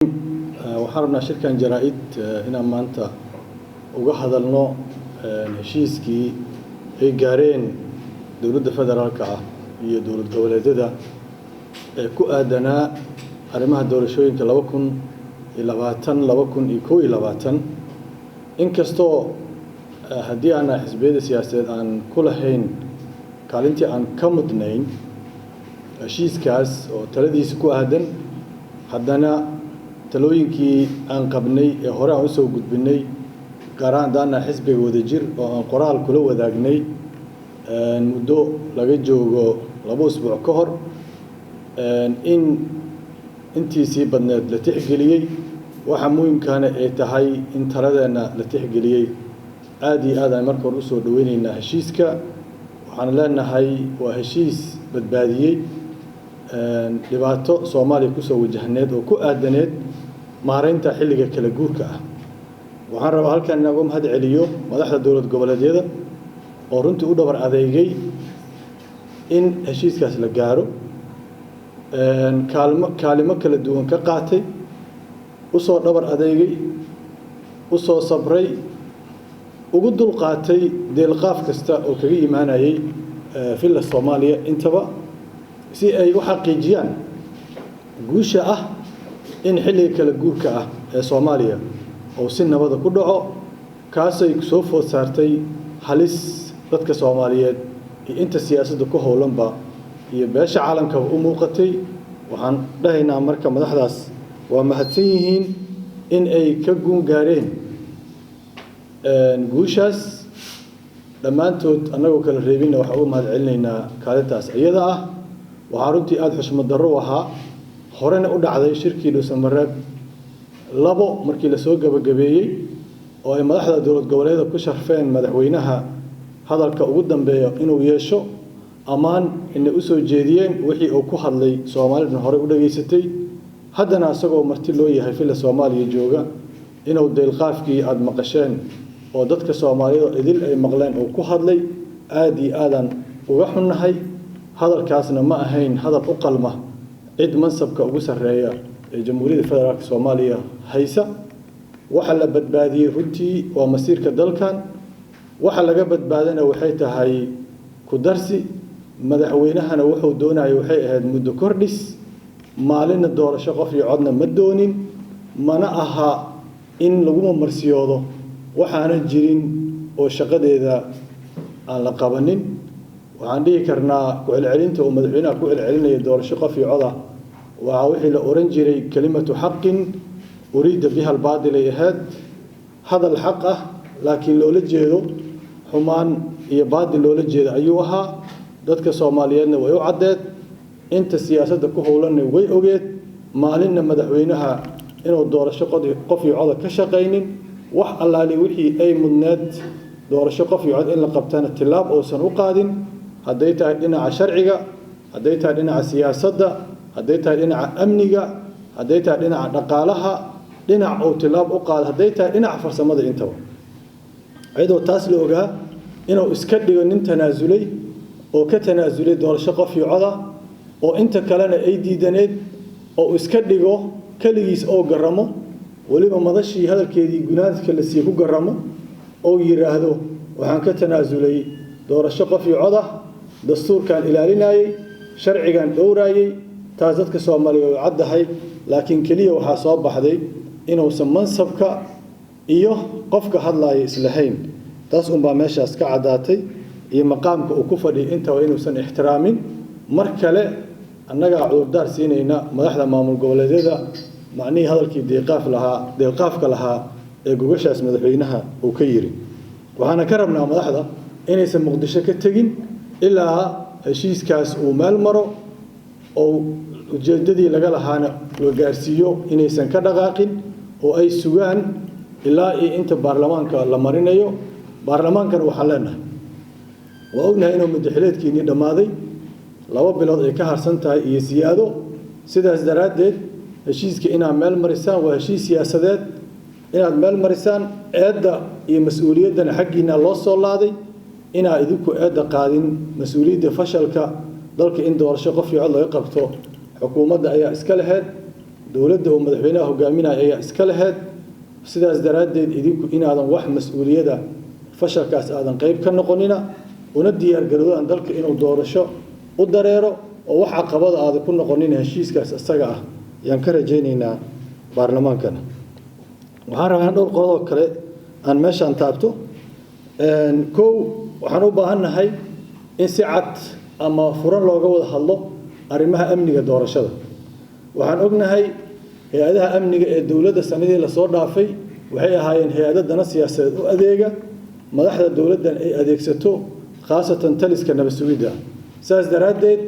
Waxaan rabnaa shirkan jaraa-id inaan maanta uga hadalno heshiiskii ay gaareen dowladda federaalka ah iyo dowlad goboleedyada ee ku aadanaa arrimaha doorashooyinka 2020, 2021. Inkastoo haddii aana xisbiyada siyaasadeed aan ku lahayn kaalintii aan ka mudnayn heshiiskaas oo taladiisa ku aadan, haddana talooyinkii aan qabnay ee hore aan usoo gudbinay, gaar ahaan haddaana xisbiga Wadajir oo aan qoraal kula wadaagnay muddo laga joogo 2 usbuuc ka hor, in intiisii badneed la tixgeliyey. Waxa muhimkaana ay tahay in taladeenna la tixgeliyey. Aada iyo aad aan marka hore usoo dhaweyneynaa heshiiska. Waxaan leenahay waa heshiis badbaadiyey dhibaato Soomaaliya kusoo wajahneed oo ku aadaneed maareynta xilliga kala guurka ah. Waxaan rabaa halkan inaan uga mahad celiyo madaxda dowlad goboleedyada oo runtii u dhabar adeegay in heshiiskaas la gaaro, kaalmo kaalimo kala duwan ka qaatay, usoo dhabar adeegay, usoo sabray, ugu dulqaatay deelqaaf kasta oo kaga imaanayay Villa Soomaaliya intaba, si ay u xaqiijiyaan guusha ah in xilliga kala guurka ah ee Soomaaliya uu si nabada ku dhaco, kaasay soo food saartay halis dadka Soomaaliyeed iyo inta siyaasadda ku howlanba iyo beesha caalamkaba u muuqatay. Waxaan dhahaynaa marka madaxdaas waa mahadsan yihiin in ay ka guun gaareen guushaas. Dhammaantood annagoo kala reebinna waxaan uga mahad celinaynaa kaalintaas iyada ah. Waxaa runtii aada xushmad darro u ahaa, horena u dhacday, shirkii Dhuusamareeb 2 markii lasoo gabagabeeyey oo ay madaxda dowlad goboleeda ku sharfeen madaxweynaha hadalka ugu dambeeya inuu yeesho, ammaan inay usoo jeediyeen wixii uu ku hadlay Soomaalidna horey u dhageysatay, haddana isagoo marti loo yahay Villa Soomaaliya jooga inuu deylqaafkii aada maqasheen oo dadka Soomaaliyada idil ay maqleen uu ku hadlay. Aada iyo aadaan uga xunnahay. Hadalkaasna ma ahayn hadal u qalma cid mansabka ugu sarreeya ee Jamhuuriyadda Federaalka Soomaaliya haysa. Waxa la badbaadiyey runtii waa masiirka dalkan. Waxa laga badbaadana waxay tahay ku darsi. Madaxweynahana wuxuu doonayay waxay ahayd muddo kordhis, maalinna doorasho qof iyo codna ma doonin. Mana aha in laguma marsiyoodo waxaanan jirin oo shaqadeeda aan la qabanin. Waxaan dhihi karnaa ku celcelinta uu madaxweynaha ku celcelinaya doorasho qof iyo coda waa wixii la oran jiray كلمة حق أريد بها الباطل ay ahayd, hadal xaq ah laakiin loola jeedo xumaan iyo baadil loola jeedo ayuu ahaa. Dadka Soomaaliyeedna way u caddeed, inta siyaasadda ku howlanna way ogeed maalinna madaxweynaha inuu doorasho qof iyo coda ka shaqaynin, wax allaali wixii ay mudneed doorasho qof iyo cod in la qabtana tillaab uusan u qaadin, hadday tahay dhinaca sharciga, hadday tahay dhinaca siyaasadda, hadday tahay dhinaca amniga, hadday tahay dhinaca dhaqaalaha, dhinac uu tillaab u qaado, hadday tahay dhinaca farsamada intaba. Iyadoo taas la ogaa inuu iska dhigo nin tanaasulay oo ka tanaasulay doorasho qof iyo coda oo inta kalena ay diidaneed, oo iska dhigo keligiis oo garamo, weliba madashii hadalkeedii gunaadka la siiye ku garamo oo yidhaahdo waxaan ka tanaasulay doorasho qof iyo cod ah, dastuurkaan ilaalinayey, sharcigan dhowraayey. Taas dadka Soomaaliya way caddahay, laakiin keliya waxaa soo baxday inuusan mansabka iyo qofka hadlaaya islahayn. Taas unbaa meeshaas ka caddaatay, iyo maqaamka uu ku fadhiyay intaba inuusan ixtiraamin. Mar kale annagaa cudurdaar siinayna madaxda maamul goboleedyada macnihii hadalkii deeqaaf lahaa, deelqaafka lahaa ee gogashaas madaxweynaha uu ka yiri. Waxaana ka rabnaa madaxda inaysan Muqdisho ka tegin ilaa heshiiskaas uu meel maro oo ujeeddadii laga lahaana la gaarsiiyo, inaysan ka dhaqaaqin oo ay sugaan ilaa iyo inta baarlamaanka la marinayo. Baarlamaankana waxaan leenahay waa ognahay inuu muddaxileedkiinii dhammaaday, 2 bilood ay ka harsan tahay iyo siyaado. Sidaas daraaddeed heshiiska inaad meel marisaan, waa heshiis siyaasadeed, inaad meel marisaan, eedda iyo mas-uuliyaddana xaggiina loo soo laaday, inaad idinku eedda qaadin mas-uuliyadda fashalka dalka in doorasho qof iyo cod laga qabto xukuumadda ayaa iska laheyd. Dowladda uu madaxweynaha hogaaminaya ayaa iska laheyd. Sidaas daraaddeed idinku inaadan wax mas-uuliyada fashalkaas aadan qayb ka noqonina, una diyaargaroodaan dalka inuu doorasho u dareero oo wax caqabada aadan ku noqonina, heshiiskaas isaga ah ayaan ka rajaynaynaa baarlamaankana. Waxaan rabaa in dhowr qodoo kale aan meeshaan taabto. Kow, waxaan u baahannahay in si cad ama furan looga wada hadlo arrimaha amniga doorashada. Waxaan ognahay hay-adaha amniga ee dowladda sanadii lasoo dhaafay waxay ahaayeen hay-ado dana siyaasadeed u adeega, madaxda dowladdan ay adeegsato, khaasatan taliska nabad sugidda. Saas daraaddeed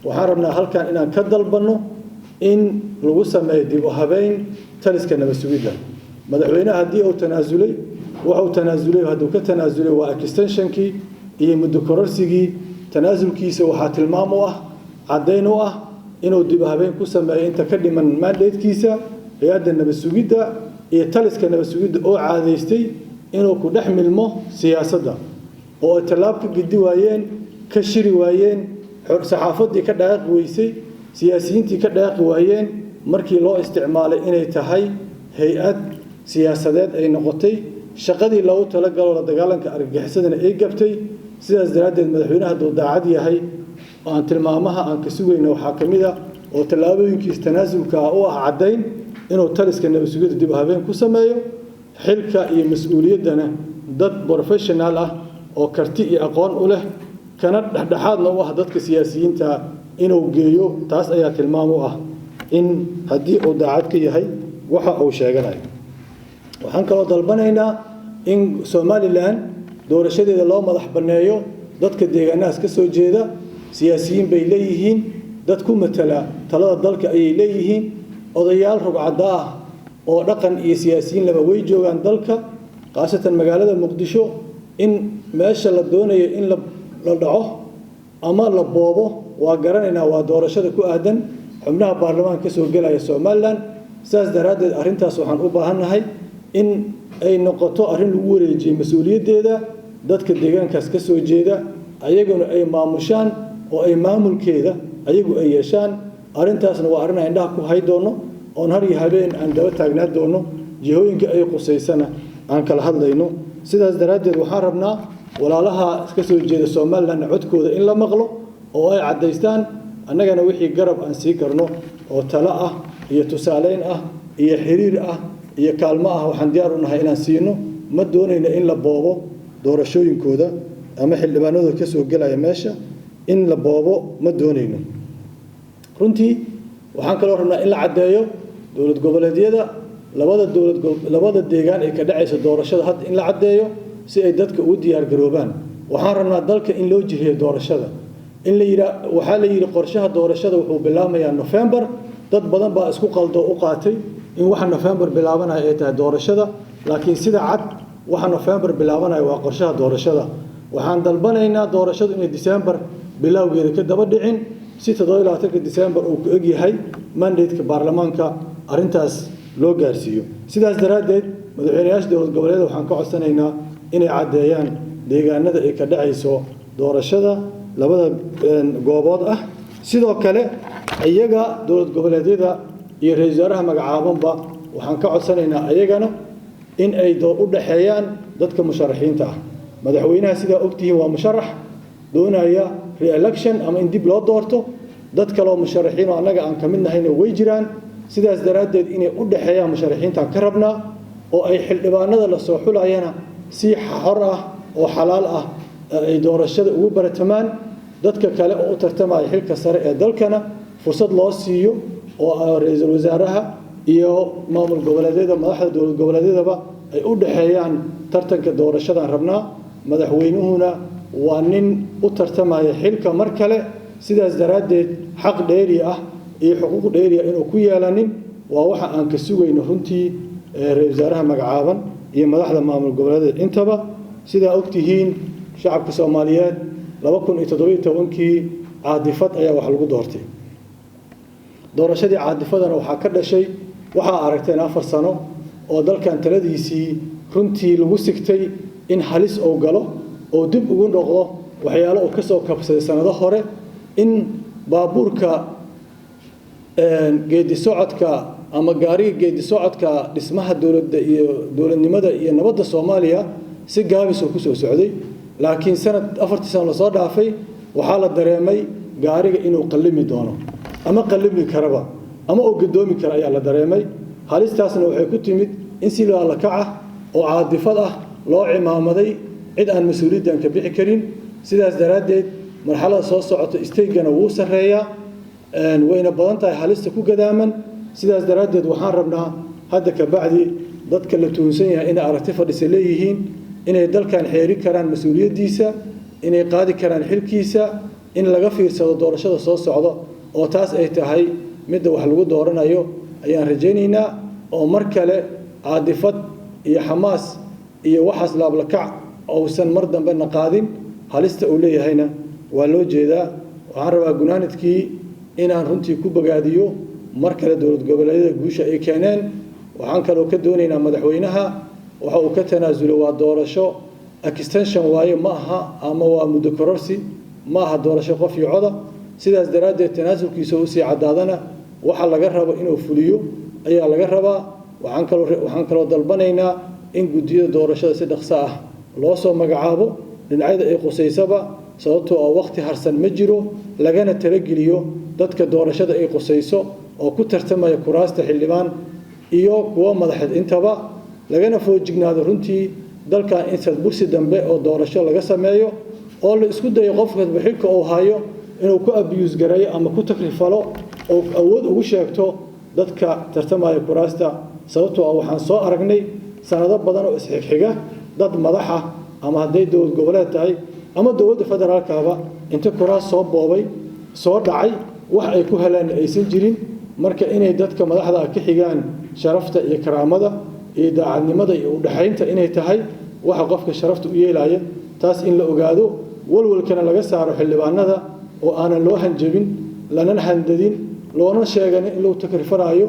waxaan rabnaa halkan inaan ka dalbanno in lagu sameeyo dib u habeyn taliska nabad sugidda. Madaxweynaha haddii uu tanaasulay, wuxuu tanaasulay, hadduu ka tanaasulay waa extensionkii iyo muddo kororsigii. Tanaasulkiisa waxaa tilmaam u ah, caddayn u ah, inuu dib u habeyn ku sameeyo inta ka dhiman mandatekiisa hay-adda nabad sugidda iyo taliska nabad sugidda oo caadaystay inuu ku dhex milmo siyaasadda, oo ay tallaab ka gedi waayeen, ka shiri waayeen, saxaafaddii ka dhaqaaqi weysay, siyaasiyiintii ka dhaqaaqi waayeen, markii loo isticmaalay inay tahay hay-ad siyaasadeed ay noqotay, shaqadii loogu talagalo la dagaalanka argagixisadana ay gabtay. Sidaas daraaddeed madaxweynaha hadduu daacad yahay, aan tilmaamaha aan ka sugayno waxaa ka mid ah oo tallaabooyinkiis tanaasulka ah u ah caddayn inuu taliska nabad sugidda dib u habeen ku sameeyo, xilka iyo mas-uuliyaddana dad professional ah oo karti iyo aqoon u leh, kana dhexdhexaadna u ah dadka siyaasiyiinta inuu geeyo. Taas ayaa tilmaam u ah in haddii uu daacad ka yahay waxa uu sheeganayo. Waxaan kaloo dalbanaynaa in Somaliland doorashadeeda loo madax banneeyo dadka deegaanahaas ka soo jeeda. Siyaasiyiin bay leeyihiin, dad ku matala talada dalka ayay leeyihiin, odayaal rugcadda ah oo dhaqan iyo siyaasiyiin laba way joogaan dalka, khaasatan magaalada Muqdisho. In meesha la doonayo in la dhaco ama la boobo waa garanaynaa, waa doorashada ku aadan xubnaha baarlamaanka ka soo gelaya Somaliland. Sidaas daraaddeed arrintaas waxaan u baahannahay in ay noqoto arrin lagu wareejiyey mas-uuliyaddeeda dadka deegaankaas ka soo jeeda, ayaguna ay maamushaan oo ay maamulkeeda ayagu ay yeeshaan. Arrintaasna waa arrin aan indhaha ku hay doono oon har iyo habeen aan daba taagnaa doono, jihooyinka ay qusaysana aan kala hadlayno. Sidaas daraaddeed waxaan rabnaa walaalaha ka soo jeeda Somalilandna codkooda in la maqlo oo ay caddaystaan, annagana wixii garab aan sii karno oo talo ah iyo tusaaleyn ah iyo xiriir ah iyo kaalmo ah waxaan diyaar u nahay inaan siino. Ma doonayno in la boobo doorashooyinkooda ama xildhibaanadooda ka soo gelaya meesha in la boobo, ma doonayno runtii. Waxaan kaloo rabnaa in la caddeeyo dowlad goboleedyada labada dowlad, labada deegaan ee ka dhacaysa doorashada hadda in la caddeeyo si ay dadka ugu diyaar garoobaan. Waxaan rabnaa dalka in loo jiheeyo doorashada. In la yidhaa, waxaa la yidhi qorshaha doorashada wuxuu bilaabmayaa November. Dad badan baa isku qaldo u qaatay in waxa November bilaabanaya ay tahay doorashada, laakiin sida cad waxa November bilaabanaya waa qorshaha doorashada. Waxaan dalbanaynaa doorashadu inay December bilowgeeda ka daba dhicin, si 27-ka December uu ku egyahay mandate-ka baarlamaanka arrintaas loo gaarsiiyo. Sidaas daraaddeed madaxweynayaasha dowlad goboleeda waxaan ka codsanaynaa inay caddeeyaan deegaanada ay ka dhacayso doorashada labada goobood ah. Sidoo kale iyaga dowlad goboleedyada iyo ra-iisul wasaaraha magacaabanba waxaan ka codsanaynaa ayagana in ay u dhaxeeyaan dadka musharaxiinta ah. Madaxweynaha sidaa ogtihiin waa musharax doonaya re-election ama in dib loo doorto. Dad kaleoo musharaxiin oo annaga aan ka mid nahayna way jiraan. Sidaas daraaddeed inay u dhaxeeyaan musharaxiintaan ka rabnaa, oo ay xildhibaanada lasoo xulayana si xor ah oo xalaal ah ay doorashada ugu baratamaan, dadka kale oo u tartamaya xilka sare ee dalkana fursad loo siiyo, oo ra-iisul wasaaraha iyo maamul goboleedyada, madaxda dowlad goboleedyadaba ay u dhaxeeyaan tartanka doorashadaan rabnaa. Madaxweynuhuna waa nin u tartamaya xilka mar kale, sidaas daraaddeed xaq dheeri ah iyo xuquuq dheeri ah inuu ku yeelanin waa waxa aan ka sugayno runtii ra-iisul wasaaraha magacaaban iyo madaxda maamul goboleedyada intaba. Sidaa ogtihiin shacabka Soomaaliyeed 2017-kii caadifad ayaa wax lagu doortay. Doorashadii caadifadana waxaa ka dhashay waxaa aragteen 4 sano oo dalkan taladiisii runtii lagu sigtay in halis uu galo oo dib ugu noqdo waxyaalo uu ka soo kabsaday sanado hore, in baabuurka geedi socodka ama gaariga geedi socodka dhismaha dowladda iyo dowladnimada iyo nabadda Soomaaliya si gaabis oo kusoo socday, laakiin sanad 4tii sano lasoo dhaafay waxaa la dareemay gaariga inuu qallimi doono ama qallimi karaba ama uu gadoomi kara ayaa la dareemay. Halistaasna waxay ku timid in si laalakac ah oo caadifad ah loo cimaamaday cid aan mas-uuliyaddan ka bixi karin. Sidaas daraaddeed marxalada soo socota isteegana wuu sarreeyaa, wayna badan tahay halista ku gadaaman. Sidaas daraaddeed waxaan rabnaa hadda ka bacdi dadka la tuhunsan yahay inay aragti fadhisa leeyihiin, inay dalkan xeeri karaan mas-uuliyaddiisa, inay qaadi karaan xilkiisa, in laga fiirsado doorashada soo socda oo taas ay tahay midda wax lagu dooranayo ayaan rajaynaynaa. Oo mar kale caadifad iyo xamaas iyo waxaas laablakac uusan mar dambena qaadin, halista uu leeyahayna waa loo jeedaa. Waxaan rabaa gunaanadkii inaan runtii ku bogaadiyo mar kale dowlad goboleedyada guusha ay keeneen. Waxaan kaloo ka doonaynaa madaxweynaha waxa uu ka tanaasulo waa doorasho extension waaye, ma aha ama waa muddo kororsi, ma aha doorasho qof iyo coda. Sidaas daraaddeed tanaasulkiisa usii caddaadana waxa laga rabo inuu fuliyo ayaa laga rabaa. Waxaan kaloo dalbanaynaa in guddiyada doorashada si dhaqso ah loo soo magacaabo dhinacyada ay qusaysaba, sababtoo ah waqti harsan ma jiro, lagana talageliyo dadka doorashada ay qusayso oo ku tartamaya kuraasta xildhibaan iyo kuwo madaxeed intaba, lagana foojignaado runtii dalkan in sadbursi dambe oo doorasho laga sameeyo oo la isku dayo qofka xilka uu hayo inuu ku abuse gareeyo ama ku takrifalo oo awood ugu sheegto dadka tartamaya kuraasta. Sababtoo ah waxaan soo aragnay sanado badan oo isxigxiga dad madax ah ama hadday dowlad goboleed tahay ama dowladda federaalkaaba inta kuraas soo boobay soo dhacay, wax ay ku heleen aysan jirin. Marka inay dadka madaxda ka xigaan sharafta iyo karaamada iyo daacadnimada iyo udhaxaynta inay tahay waxa qofka sharafta u yeelaya, taas in la ogaado, walwalkana laga saaro xildhibaanada oo aanan loo hanjabin, lana handadin, loona sheeganin in lagu takrifanaayo.